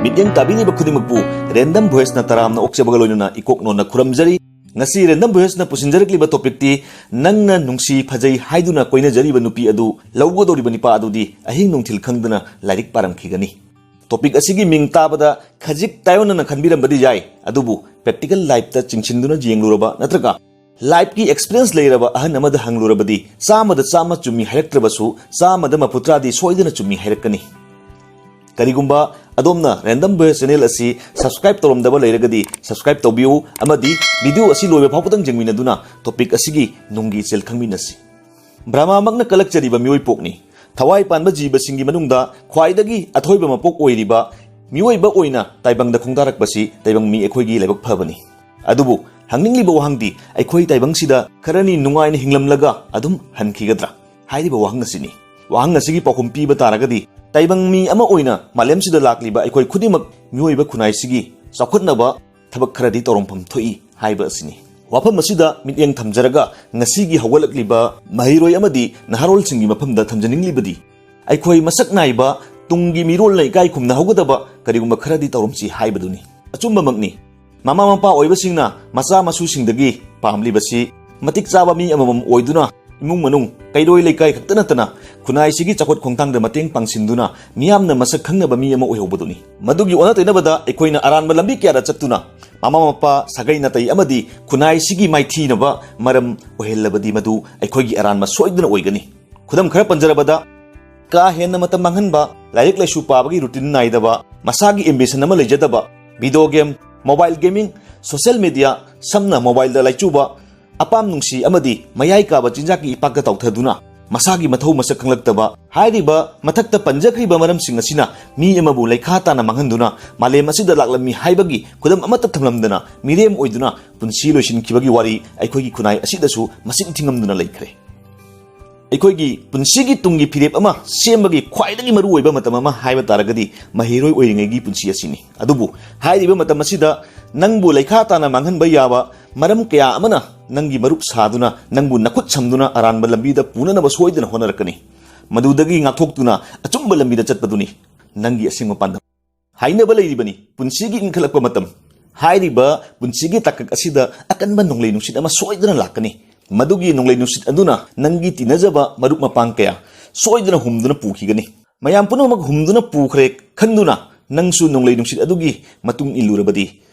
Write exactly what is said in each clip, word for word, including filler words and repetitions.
ꯃꯤꯠꯌꯦꯡ ꯇꯥꯕꯤꯔꯤꯕ ꯈꯨꯗꯤꯡꯃꯛꯄꯨ Random Voiceꯅ ꯇꯔꯥꯝꯅ ꯑꯣꯛꯆꯕꯒ ꯂꯣꯏꯅꯅ ꯏꯀꯣꯛ ꯅꯣꯟꯅ ꯈꯨꯔꯝꯖꯔꯤ꯫ ꯉꯁꯤ Random Voiceꯅ ꯄꯨꯁꯤꯟꯖꯔꯛꯂꯤꯕ topicꯇꯤ ꯅꯪꯅ ꯅꯨꯡꯁꯤ ꯐꯖꯩ ꯍꯥꯏꯗꯨꯅ ꯀꯣꯏꯅꯖꯔꯤꯕ ꯅꯨꯄꯤ ꯑꯗꯨ ꯂꯧꯒꯗꯧꯔꯤꯕ ꯅꯤꯄꯥ ꯑꯗꯨꯗꯤ ꯑꯍꯤꯡ ꯅꯨꯡꯊꯤꯜ ꯈꯪꯗꯅ ꯂꯥꯏꯔꯤꯛ ꯄꯥꯔꯝꯈꯤꯒꯅꯤ꯫ Topic ꯑꯁꯤꯒꯤ ꯃꯤꯡ ꯇꯥꯕꯗ ꯈꯖꯤꯛ ꯇꯥꯏꯑꯣꯟꯅꯅ ꯈꯟꯕꯤꯔꯝꯕꯗꯤ ꯌꯥꯏ, ꯑꯗꯨꯕꯨ practical lifeꯇ ꯆꯤꯡꯁꯤꯟꯗꯨꯅ ꯌꯦꯡꯂꯨꯔꯕ ꯅꯠꯇ꯭ꯔꯒ lifeꯀꯤ experience ꯂꯩꯔꯕ ꯑꯍꯟ ꯑꯃꯗ ꯍꯪꯂꯨꯔꯕꯗꯤ ꯆꯥꯝꯃꯗ ꯆꯥꯝꯃ ꯆꯨꯝꯃꯤ ꯍꯥꯏꯔꯛꯇ꯭ꯔꯕꯁꯨ ꯆꯥꯝꯃꯗ ꯃꯔꯤꯐꯨꯇꯔꯥꯗꯤ ꯁꯣꯏꯗꯅ ꯆꯨꯝꯃꯤ ꯍꯥꯏꯔꯛꯀꯅꯤ꯫ ꯀꯔꯤꯒꯨꯝꯕ ꯑꯗꯣꯝꯅ Random Voice channel ꯑꯁꯤ subscribe ꯇꯧꯔꯝꯗꯕ ꯂꯩꯔꯒꯗꯤ subscribe ꯇꯧꯕꯤꯌꯨ ꯑꯃꯗꯤ video ꯑꯁꯤ ꯂꯣꯏꯕ ꯐꯥꯎꯕꯗꯪ ꯌꯦꯡꯃꯤꯟꯅꯗꯨꯅ topic ꯑꯁꯤꯒꯤ ꯅꯨꯡꯒꯤ ꯏꯆꯦꯜ ꯈꯪꯃꯤꯟꯅꯁꯤ꯫ ꯕ꯭ꯔꯍꯃꯥꯃꯛꯅ ꯀꯜꯂꯛꯆꯔꯤꯕ ꯃꯤꯑꯣꯏ ꯄꯣꯛꯅꯤ꯫ ꯊꯋꯥꯏ ꯄꯥꯟꯕ ꯖꯤꯕꯁꯤꯡꯒꯤ ꯃꯅꯨꯡꯗ ꯈ꯭ꯋꯥꯏꯗꯒꯤ ꯑꯊꯣꯏꯕ ꯃꯄꯣꯛ ꯑꯣꯏꯔꯤꯕ ꯃꯤꯑꯣꯏꯕ ꯑꯣꯏꯅ ꯇꯥꯏꯕꯪꯗ ꯈꯣꯡꯗꯥꯔꯛꯄꯁꯤ ꯇꯥꯏꯕꯪ ꯃꯤ ꯑꯩꯈꯣꯏꯒꯤ ꯂꯥꯏꯕꯛ ꯐꯕꯅꯤ꯫ ꯑꯗꯨꯕꯨ ꯍꯪꯅꯤꯡꯂꯤꯕ ꯋꯥꯍꯪꯗꯤ, ꯑꯩꯈꯣꯏ ꯇꯥꯏꯕꯪꯁꯤꯗ ꯈꯔꯅꯤ ꯅꯨꯡꯉꯥꯏꯅ ꯍꯤꯡꯂꯝꯂꯒ ꯑꯗꯨꯝ ꯍꯟꯈꯤꯒꯗ꯭ꯔꯥ ꯍꯥꯏꯔꯤꯕ ꯋꯥꯍꯪ ꯑꯁꯤꯅꯤ꯫ ꯋꯥꯍꯪ ꯑꯁꯤꯒꯤ ꯄꯥꯎꯈꯨꯝ ꯄꯤꯕ ꯇꯥꯔꯒꯗꯤ, ꯇꯥꯏꯕꯪ ꯃꯤ ꯑꯃ ꯑꯣꯏꯅ ꯃꯥꯂꯦꯝꯁꯤꯗ ꯂꯥꯛꯂꯤꯕ ꯑꯩꯈꯣꯏ ꯈꯨꯗꯤꯡꯃꯛ ꯃꯤꯑꯣꯏꯕ ꯈꯨꯟꯅꯥꯏꯁꯤꯒꯤ ꯆꯥꯎꯈꯠꯅꯕ ꯊꯕꯛ ꯈꯔꯗꯤ ꯇꯧꯔꯝꯐꯝ ꯊꯣꯛꯏ ꯍꯥꯏꯕ ꯑꯁꯤꯅꯤ꯫ ꯋꯥꯐꯝ ꯑꯁꯤꯗ ꯃꯤꯠꯌꯦꯡ ꯊꯝꯖꯔꯒ ꯉꯁꯤꯒꯤ ꯍꯧꯒꯠꯂꯛꯂꯤꯕ ꯃꯍꯩꯔꯣꯏ ꯑꯃꯗꯤ ꯅꯍꯥꯔꯣꯜꯁꯤꯡꯒꯤ ꯃꯐꯝꯗ ꯊꯝꯖꯅꯤꯡꯂꯤꯕꯗꯤ, ꯑꯩꯈꯣꯏ ꯃꯁꯛ ꯅꯥꯏꯕ ꯇꯨꯡꯒꯤ ꯃꯤꯔꯣꯜꯅ ꯏꯀꯥꯏ ꯈꯨꯝꯅꯍꯧꯒꯗꯕ ꯀꯔꯤꯒꯨꯝꯕ ꯈꯔꯗꯤ ꯇꯧꯔꯝꯁꯤ ꯍꯥꯏꯕꯗꯨꯅꯤ꯫ ꯑꯆꯨꯝꯕꯃꯛꯅꯤ, ꯃꯃꯥ ꯃꯄꯥ ꯑꯣꯏꯕꯁꯤꯡꯅ ꯃꯆꯥ ꯃꯁꯨꯁꯤꯡꯗꯒꯤ ꯄꯥꯝꯂꯤꯕꯁꯤ ꯃꯇꯤꯛ ꯆꯥꯕ ꯃꯤ ꯑꯃꯃꯝ ꯑꯣꯏꯗꯨꯅ ꯏꯃꯨꯡ ꯃꯅꯨꯡ, ꯀꯩꯔꯣꯏ ꯂꯩꯀꯥꯏ ꯈꯛꯇ ꯅꯠꯇꯅ ꯈꯨꯟꯅꯥꯏꯁꯤꯒꯤ ꯆꯥꯎꯈꯠ ꯈꯣꯡꯊꯥꯡꯗ ꯃꯇꯦꯡ ꯄꯥꯡꯁꯤꯟꯗꯨꯅ ꯃꯤꯌꯥꯝꯅ ꯃꯁꯛ ꯈꯪꯅꯕ ꯃꯤ ꯑꯃ ꯑꯣꯏꯍꯧꯕꯗꯨꯅꯤ꯫ ꯃꯗꯨꯒꯤ ꯑꯣꯟꯅ ꯇꯩꯅꯕꯗ ꯑꯩꯈꯣꯏꯅ ꯑꯔꯥꯟꯕ ꯂꯝꯕꯤ ꯀꯌꯥꯗ ꯆꯠꯇꯨꯅ ꯃꯃꯥ ꯃꯄꯥ, ꯁꯥꯒꯩ ꯅꯥꯇꯩ ꯑꯃꯗꯤ ꯈꯨꯟꯅꯥꯏꯁꯤꯒꯤ ꯃꯥꯏꯊꯤꯅꯕ ꯃꯔꯝ ꯑꯣꯏꯍꯜꯂꯕꯗꯤ ꯃꯗꯨ ꯑꯩꯈꯣꯏꯒꯤ ꯑꯔꯥꯟꯕ ꯁꯣꯏꯗꯅ ꯑꯣꯏꯒꯅꯤ꯫ ꯈꯨꯗꯝ ꯈꯔ ꯄꯟꯖꯔꯕꯗ, ꯀꯥ ꯍꯦꯟꯅ ꯃꯇꯝ ꯃꯥꯡꯍꯟꯕ, ꯂꯥꯏꯔꯤꯛ ꯂꯥꯏꯁꯨ ꯄꯥꯕꯒꯤ routine ꯅꯥꯏꯗꯕ, ꯃꯁꯥꯒꯤ ambition ꯑꯃ ꯂꯩꯖꯗꯕ, video game, mobile gaming, social media, ꯁꯝꯅ mobileꯗ ꯂꯥꯏꯆꯨꯕ, ꯑꯄꯥꯝ ꯅꯨꯡꯁꯤ ꯑꯃꯗꯤ ꯃꯌꯥꯏ ꯀꯥꯕ ꯆꯤꯟꯖꯥꯛꯀꯤ ꯏꯄꯥꯛꯇ ꯇꯥꯎꯊꯗꯨꯅ ꯃꯁꯥꯒꯤ ꯃꯊꯧ ꯃꯁꯛ ꯈꯪꯂꯛꯇꯕ ꯍꯥꯏꯔꯤꯕ ꯃꯊꯛꯇ ꯄꯟꯖꯈ꯭ꯔꯤꯕ ꯃꯔꯝꯁꯤꯡ ꯑꯁꯤꯅ ꯃꯤ ꯑꯃꯕꯨ ꯂꯩꯈꯥ ꯇꯥꯅ ꯃꯥꯡꯍꯟꯗꯨꯅ ꯃꯥꯂꯦꯝ ꯑꯁꯤꯗ ꯂꯥꯛꯂꯝꯃꯤ ꯍꯥꯏꯕꯒꯤ ꯈꯨꯗꯝ ꯑꯃꯠꯇ ꯊꯝꯂꯝꯗꯅ ꯃꯤꯔꯦꯝ ꯑꯣꯏꯗꯨꯅ ꯄꯨꯟꯁꯤ ꯂꯣꯏꯁꯤꯟꯈꯤꯕꯒꯤ ꯋꯥꯔꯤ ꯑꯩꯈꯣꯏꯒꯤ ꯈꯨꯟꯅꯥꯏ ꯑꯁꯤꯗꯁꯨ ꯃꯁꯤꯡ ꯊꯤꯉꯝꯗꯅ ꯂꯩꯈ꯭ꯔꯦ꯫ ꯑꯩꯈꯣꯏꯒꯤ ꯄꯨꯟꯁꯤꯒꯤ ꯇꯨꯡꯒꯤ ꯐꯤꯔꯦꯞ ꯑꯃ ꯁꯦꯝꯕꯒꯤ ꯈ꯭ꯋꯥꯏꯗꯒꯤ ꯃꯔꯨꯑꯣꯏꯕ ꯃꯇꯝ ꯑꯃ ꯍꯥꯏꯕ ꯇꯥꯔꯒꯗꯤ ꯃꯍꯩꯔꯣꯏ ꯑꯣꯏꯔꯤꯉꯩꯒꯤ ꯄꯨꯟꯁꯤ ꯑꯁꯤꯅꯤ꯫ ꯑꯗꯨꯕꯨ ꯍꯥꯏꯔꯤꯕ ꯃꯇꯝ ꯑꯁꯤꯗ ꯅꯪꯕꯨ ꯂꯩꯈꯥ ꯇꯥꯅ ꯃꯥꯡꯍꯟꯕ ꯌꯥꯕ ꯃꯔꯝ ꯀꯌꯥ ꯑꯃꯅ ꯅꯪꯒꯤ ꯃꯔꯨꯞ ꯁꯥꯗꯨꯅ, ꯅꯪꯕꯨ ꯅꯈꯨꯠ ꯁꯝꯗꯨꯅ ꯑꯔꯥꯟꯕ ꯂꯝꯕꯤꯗ ꯄꯨꯅꯅꯕ ꯁꯣꯏꯗꯅ ꯍꯣꯠꯅꯔꯛꯀꯅꯤ꯫ ꯃꯗꯨꯗꯒꯤ ꯉꯥꯛꯊꯣꯛꯇꯨꯅ ꯑꯆꯨꯝꯕ ꯂꯝꯕꯤꯗ ꯆꯠꯄꯗꯨꯅꯤ ꯅꯪꯒꯤ ꯑꯁꯦꯡꯕ ꯄꯥꯟꯗꯝ꯫ ꯍꯥꯏꯅꯕ ꯂꯩꯔꯤꯕꯅꯤ, ꯄꯨꯟꯁꯤꯒꯤ ꯏꯟꯈꯠꯂꯛꯄ ꯃꯇꯝ ꯍꯥꯏꯔꯤꯕ ꯄꯨꯟꯁꯤꯒꯤ ꯇꯥꯡꯀꯛ ꯑꯁꯤꯗ ꯑꯀꯟꯕ ꯅꯣꯡꯂꯩ ꯅꯨꯡꯁꯤꯠ ꯑꯃ ꯁꯣꯏꯗꯅ ꯂꯥꯛꯀꯅꯤ꯫ ꯃꯗꯨꯒꯤ ꯅꯣꯡꯂꯩ ꯅꯨꯡꯁꯤꯠ ꯑꯗꯨꯅ ꯅꯪꯒꯤ ꯇꯤꯟꯅꯖꯕ ꯃꯔꯨꯞ ꯃꯄꯥꯡ ꯀꯌꯥ ꯁꯣꯏꯗꯅ ꯍꯨꯝꯗꯨꯅ ꯄꯨꯈꯤꯒꯅꯤ꯫ ꯃꯌꯥꯝ ꯄꯨꯝꯅꯃꯛ ꯍꯨꯝꯗꯨꯅ ꯄꯨꯈ꯭ꯔꯦ ꯈꯟꯗꯨꯅ ꯅꯪꯁꯨ ꯅꯣꯡꯂꯩ ꯅꯨꯡꯁꯤꯠ ꯑꯗꯨꯒꯤ ꯃꯇꯨꯡ ꯏꯜꯂꯨꯔꯕꯗꯤ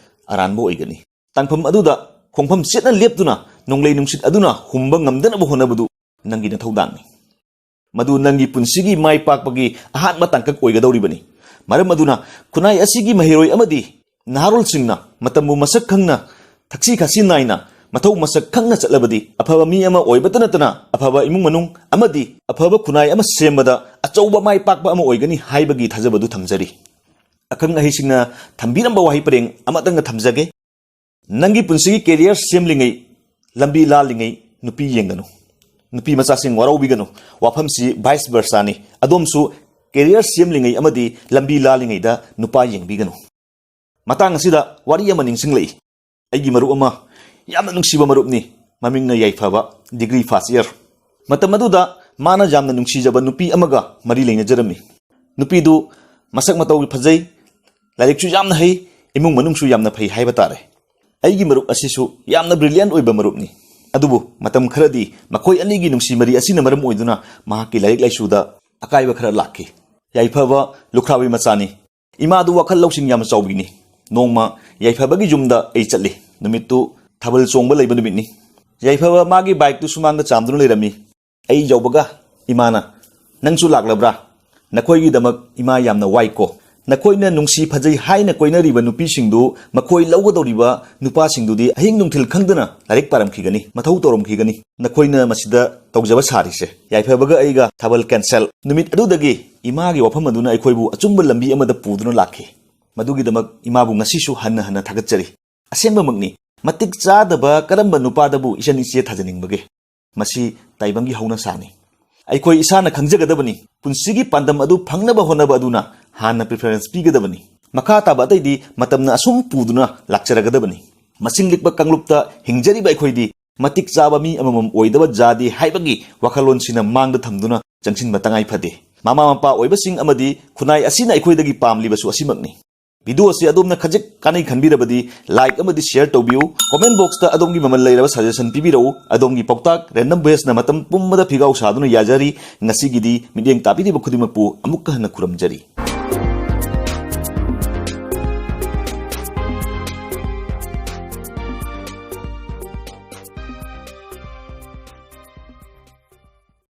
ꯑꯔꯥꯟꯕ ꯑꯣꯏꯒꯅꯤ꯫ ꯇꯥꯡꯐꯝ ꯑꯗꯨꯗ ꯈꯣꯡꯐꯝ ꯆꯦꯠꯅ ꯂꯦꯞꯇꯨꯅ ꯅꯣꯡꯂꯩ ꯅꯨꯡꯁꯤꯠ ꯑꯗꯨꯅ ꯍꯨꯝꯕ ꯉꯝꯗꯅꯕ ꯍꯣꯠꯅꯕꯗꯨ ꯅꯪꯒꯤ ꯅꯊꯧꯗꯥꯡꯅꯤ꯫ ꯃꯗꯨ ꯅꯪꯒꯤ ꯄꯨꯟꯁꯤꯒꯤ ꯃꯥꯏ ꯄꯥꯛꯄꯒꯤ ꯑꯍꯥꯟꯕ ꯇꯥꯡꯀꯛ ꯑꯣꯏꯒꯗꯧꯔꯤꯕꯅꯤ꯫ ꯃꯔꯝ ꯑꯗꯨꯅ ꯈꯨꯟꯅꯥꯏ ꯑꯁꯤꯒꯤ ꯃꯍꯩꯔꯣꯏ ꯑꯃꯗꯤ ꯅꯍꯥꯔꯣꯜꯁꯤꯡꯅ ꯃꯇꯝꯕꯨ ꯃꯁꯛ ꯈꯪꯅ, ꯊꯛꯁꯤ ꯈꯥꯁꯤ ꯅꯥꯏꯅ, ꯃꯊꯧ ꯃꯁꯛ ꯈꯪꯅ ꯆꯠꯂꯕꯗꯤ ꯑꯐꯕ ꯃꯤ ꯑꯃ ꯑꯣꯏꯕꯇ ꯅꯠꯇꯅ ꯑꯐꯕ ꯏꯃꯨꯡ ꯃꯅꯨꯡ ꯑꯃꯗꯤ ꯑꯐꯕ ꯈꯨꯟꯅꯥꯏ ꯑꯃ ꯁꯦꯝꯕꯗ ꯑꯆꯧꯕ ꯃꯥꯏ ꯄꯥꯛꯄ ꯑꯃ ꯑꯣꯏꯒꯅꯤ ꯍꯥꯏꯕꯒꯤ ꯊꯥꯖꯕꯗꯨ ꯊꯝꯖꯔꯤ꯫ ꯑꯈꯪ ꯑꯍꯩꯁꯤꯡꯅ ꯊꯝꯕꯤꯔꯝꯕ ꯋꯥꯍꯩ ꯄꯔꯦꯡ ꯑꯃꯇꯪꯒ ꯊꯝꯖꯒꯦ꯫ ꯅꯪꯒꯤ ꯄꯨꯟꯁꯤꯒꯤ ꯀꯦꯔꯤꯌꯔ ꯁꯦꯝꯂꯤꯉꯩ, ꯂꯝꯕꯤ ꯂꯥꯜꯂꯤꯉꯩ ꯅꯨꯄꯤ ꯌꯦꯡꯒꯅꯨ꯫ ꯅꯨꯄꯤ ꯃꯆꯥꯁꯤꯡ ꯋꯥꯔꯧꯕꯤꯒꯅꯨ꯫ ꯋꯥꯐꯝꯁꯤ vice versaꯅꯤ꯫ ꯑꯗꯣꯝꯁꯨ ꯀꯦꯔꯤꯌꯔ ꯁꯦꯝꯂꯤꯉꯩ ꯑꯃꯗꯤ ꯂꯝꯕꯤ ꯂꯥꯜꯂꯤꯉꯩꯗ ꯅꯨꯄꯥ ꯌꯦꯡꯕꯤꯒꯅꯨ꯫ ꯃꯇꯥꯡ ꯑꯁꯤꯗ ꯋꯥꯔꯤ ꯑꯃ ꯅꯤꯡꯁꯤꯡꯂꯛꯏ꯫ ꯑꯩꯒꯤ ꯃꯔꯨꯞ ꯑꯃ, ꯌꯥꯝꯅ ꯅꯨꯡꯁꯤꯕ ꯃꯔꯨꯞꯅꯤ꯫ ꯃꯃꯤꯡꯅ ꯌꯥꯏꯐꯕ, degree first year꯫ ꯃꯇꯝ ꯑꯗꯨꯗ ꯃꯥꯅ ꯌꯥꯝꯅ ꯅꯨꯡꯁꯤꯖꯕ ꯅꯨꯄꯤ ꯑꯃꯒ ꯃꯔꯤ ꯂꯩꯅꯖꯔꯝꯃꯤ꯫ ꯅꯨꯄꯤꯗꯨ ꯃꯁꯛ ꯃꯇꯧ ꯐꯖꯩ, ꯂꯥꯏꯔꯤꯛꯁꯨ ꯌꯥꯝꯅ ꯍꯩ, ꯏꯃꯨꯡ ꯃꯅꯨꯡꯁꯨ ꯌꯥꯝꯅ ꯐꯩ ꯍꯥꯏꯕ ꯇꯥꯔꯦ꯫ ꯑꯩꯒꯤ ꯃꯔꯨꯞ ꯑꯁꯤꯁꯨ ꯌꯥꯝꯅ brilliant ꯑꯣꯏꯕ ꯃꯔꯨꯞꯅꯤ꯫ ꯑꯗꯨꯕꯨ ꯃꯇꯝ ꯈꯔꯗꯤ ꯃꯈꯣꯏ ꯑꯅꯤꯒꯤ ꯅꯨꯡꯁꯤ ꯃꯔꯤ ꯑꯁꯤꯅ ꯃꯔꯝ ꯑꯣꯏꯗꯨꯅ ꯃꯍꯥꯛꯀꯤ ꯂꯥꯏꯔꯤꯛ ꯂꯥꯏꯁꯨꯗ ꯑꯀꯥꯏꯕ ꯈꯔ ꯂꯥꯛꯈꯤ꯫ ꯌꯥꯏꯐꯕ ꯂꯨꯈ꯭ꯔꯥꯕꯤ ꯃꯆꯥꯅꯤ꯫ ꯏꯃꯥꯗꯨ ꯋꯥꯈꯜ ꯂꯧꯁꯤꯡ ꯌꯥꯝꯅ ꯆꯥꯎꯕꯤꯅꯤ꯫ ꯅꯣꯡꯃ ꯌꯥꯏꯐꯕꯒꯤ ꯌꯨꯝꯗ ꯑꯩ ꯆꯠꯂꯤ꯫ ꯅꯨꯃꯤꯠꯇꯨ ꯊꯥꯕꯜ ꯆꯣꯡꯕ ꯂꯩꯕ ꯅꯨꯃꯤꯠꯅꯤ꯫ ꯌꯥꯏꯐꯕ ꯃꯥꯒꯤ bikeꯇꯨ ꯁꯨꯃꯥꯡꯗ ꯆꯥꯝꯗꯨꯅ ꯂꯩꯔꯝꯃꯤ꯫ ꯑꯩ ꯌꯧꯕꯒ ꯏꯃꯥꯅ, "ꯅꯪꯁꯨ ꯂꯥꯛꯂꯕ꯭ꯔꯥ? ꯅꯈꯣꯏꯒꯤꯗꯃꯛ ꯏꯃꯥ ꯌꯥꯝꯅ ꯋꯥꯏꯀꯣ꯫ ꯅꯈꯣꯏꯅ ꯅꯨꯡꯁꯤ ꯐꯖꯩ ꯍꯥꯏꯅ ꯀꯣꯏꯅꯔꯤꯕ ꯅꯨꯄꯤꯁꯤꯡꯗꯨ ꯃꯈꯣꯏ ꯂꯧꯒꯗꯧꯔꯤꯕ ꯅꯨꯄꯥꯁꯤꯡꯗꯨꯗꯤ ꯑꯍꯤꯡ ꯅꯨꯡꯊꯤꯜ ꯈꯪꯗꯅ ꯂꯥꯏꯔꯤꯛ ꯄꯥꯔꯝꯈꯤꯒꯅꯤ, ꯃꯊꯧ ꯇꯧꯔꯝꯈꯤꯒꯅꯤ꯫ ꯅꯈꯣꯏꯅ ꯃꯁꯤꯗ ꯇꯧꯖꯕ ꯁꯥꯔꯤꯁꯦ?" ꯌꯥꯏꯐꯕꯒ ꯑꯩꯒ ꯊꯥꯕꯜ cancel꯫ ꯅꯨꯃꯤꯠ ꯑꯗꯨꯗꯒꯤ ꯏꯃꯥꯒꯤ ꯋꯥꯐꯝ ꯑꯗꯨꯅ ꯑꯩꯈꯣꯏꯕꯨ ꯑꯆꯨꯝꯕ ꯂꯝꯕꯤ ꯑꯃꯗ ꯄꯨꯗꯨꯅ ꯂꯥꯛꯈꯤ꯫ ꯃꯗꯨꯒꯤꯗꯃꯛ ꯏꯃꯥꯕꯨ ꯉꯁꯤꯁꯨ ꯍꯟꯅ ꯍꯟꯅ ꯊꯥꯒꯠꯆꯔꯤ꯫ ꯑꯁꯦꯡꯕꯃꯛꯅꯤ, ꯃꯇꯤꯛ ꯆꯥꯗꯕ ꯀꯔꯝꯕ ꯅꯨꯄꯥꯗꯕꯨ ꯏꯆꯟ ꯏꯆꯦ ꯊꯥꯖꯅꯤꯡꯕꯒꯦ? ꯃꯁꯤ ꯇꯥꯏꯕꯪꯒꯤ ꯍꯧꯅꯁꯥꯅꯤ꯫ ꯑꯩꯈꯣꯏ ꯏꯁꯥꯅ ꯈꯪꯖꯒꯗꯕꯅꯤ, ꯄꯨꯟꯁꯤꯒꯤ ꯄꯥꯟꯗꯝ ꯑꯗꯨ ꯐꯪꯅꯕ ꯍꯣꯠꯅꯕ ꯑꯗꯨꯅ ꯍꯥꯟꯅ preference ꯄꯤꯒꯗꯕꯅꯤ꯫ ꯃꯈꯥ ꯇꯥꯕ ꯑꯇꯩꯗꯤ ꯃꯇꯝꯅ ꯑꯁꯨꯝ ꯄꯨꯗꯨꯅ ꯂꯥꯛꯆꯔꯒꯗꯕꯅꯤ꯫ ꯃꯁꯤꯡ ꯂꯤꯛꯄ ꯀꯥꯡꯂꯨꯞꯇ ꯍꯤꯡꯖꯔꯤꯕ ꯑꯩꯈꯣꯏꯗꯤ ꯃꯇꯤꯛ ꯆꯥꯕ ꯃꯤ ꯑꯃꯃꯝ ꯑꯣꯏꯗꯕ ꯖꯥꯗꯤ ꯍꯥꯏꯕꯒꯤ ꯋꯥꯈꯜꯂꯣꯟꯁꯤꯅ ꯃꯥꯡꯗ ꯊꯝꯗꯨꯅ ꯆꯪꯁꯤꯟꯕ ꯇꯉꯥꯏ ꯐꯗꯦ꯫ ꯃꯃꯥ ꯃꯄꯥ ꯑꯣꯏꯕꯁꯤꯡ ꯑꯃꯗꯤ ꯈꯨꯟꯅꯥꯏ ꯑꯁꯤꯅ ꯑꯩꯈꯣꯏꯗꯒꯤ ꯄꯥꯝꯂꯤꯕꯁꯨ ꯑꯁꯤꯃꯛꯅꯤ꯫ Video ꯑꯁꯤ ꯑꯗꯣꯝꯅ ꯈꯖꯤꯛ ꯀꯥꯟꯅꯩ ꯈꯟꯕꯤꯔꯕꯗꯤ like ꯑꯃꯗꯤ share ꯇꯧꯕꯤꯌꯨ꯫ Comment box ꯇ ꯑꯗꯣꯝꯒꯤ ꯃꯃꯜ ꯂꯩꯔꯕ suggestion ꯄꯤꯕꯤꯔꯛꯎ꯫ ꯑꯗꯣꯝꯒꯤ ꯄꯥꯎꯇꯥꯛ Random Voice ꯅ ꯃꯇꯝ ꯄꯨꯝꯕꯗ ꯐꯤꯒꯥꯎ ꯁꯥꯗꯨꯅ ꯌꯥꯖꯔꯤ꯫ ꯉꯁꯤꯒꯤꯗꯤ ꯃꯤꯠꯌꯦꯡ ꯇꯥꯕꯤꯔꯤꯕ ꯈꯨꯗꯤꯡꯃꯛꯄꯨ ꯑꯃꯨꯛꯀ ꯍꯟꯅ ꯈꯨꯔꯨꯝꯖꯔꯤ꯫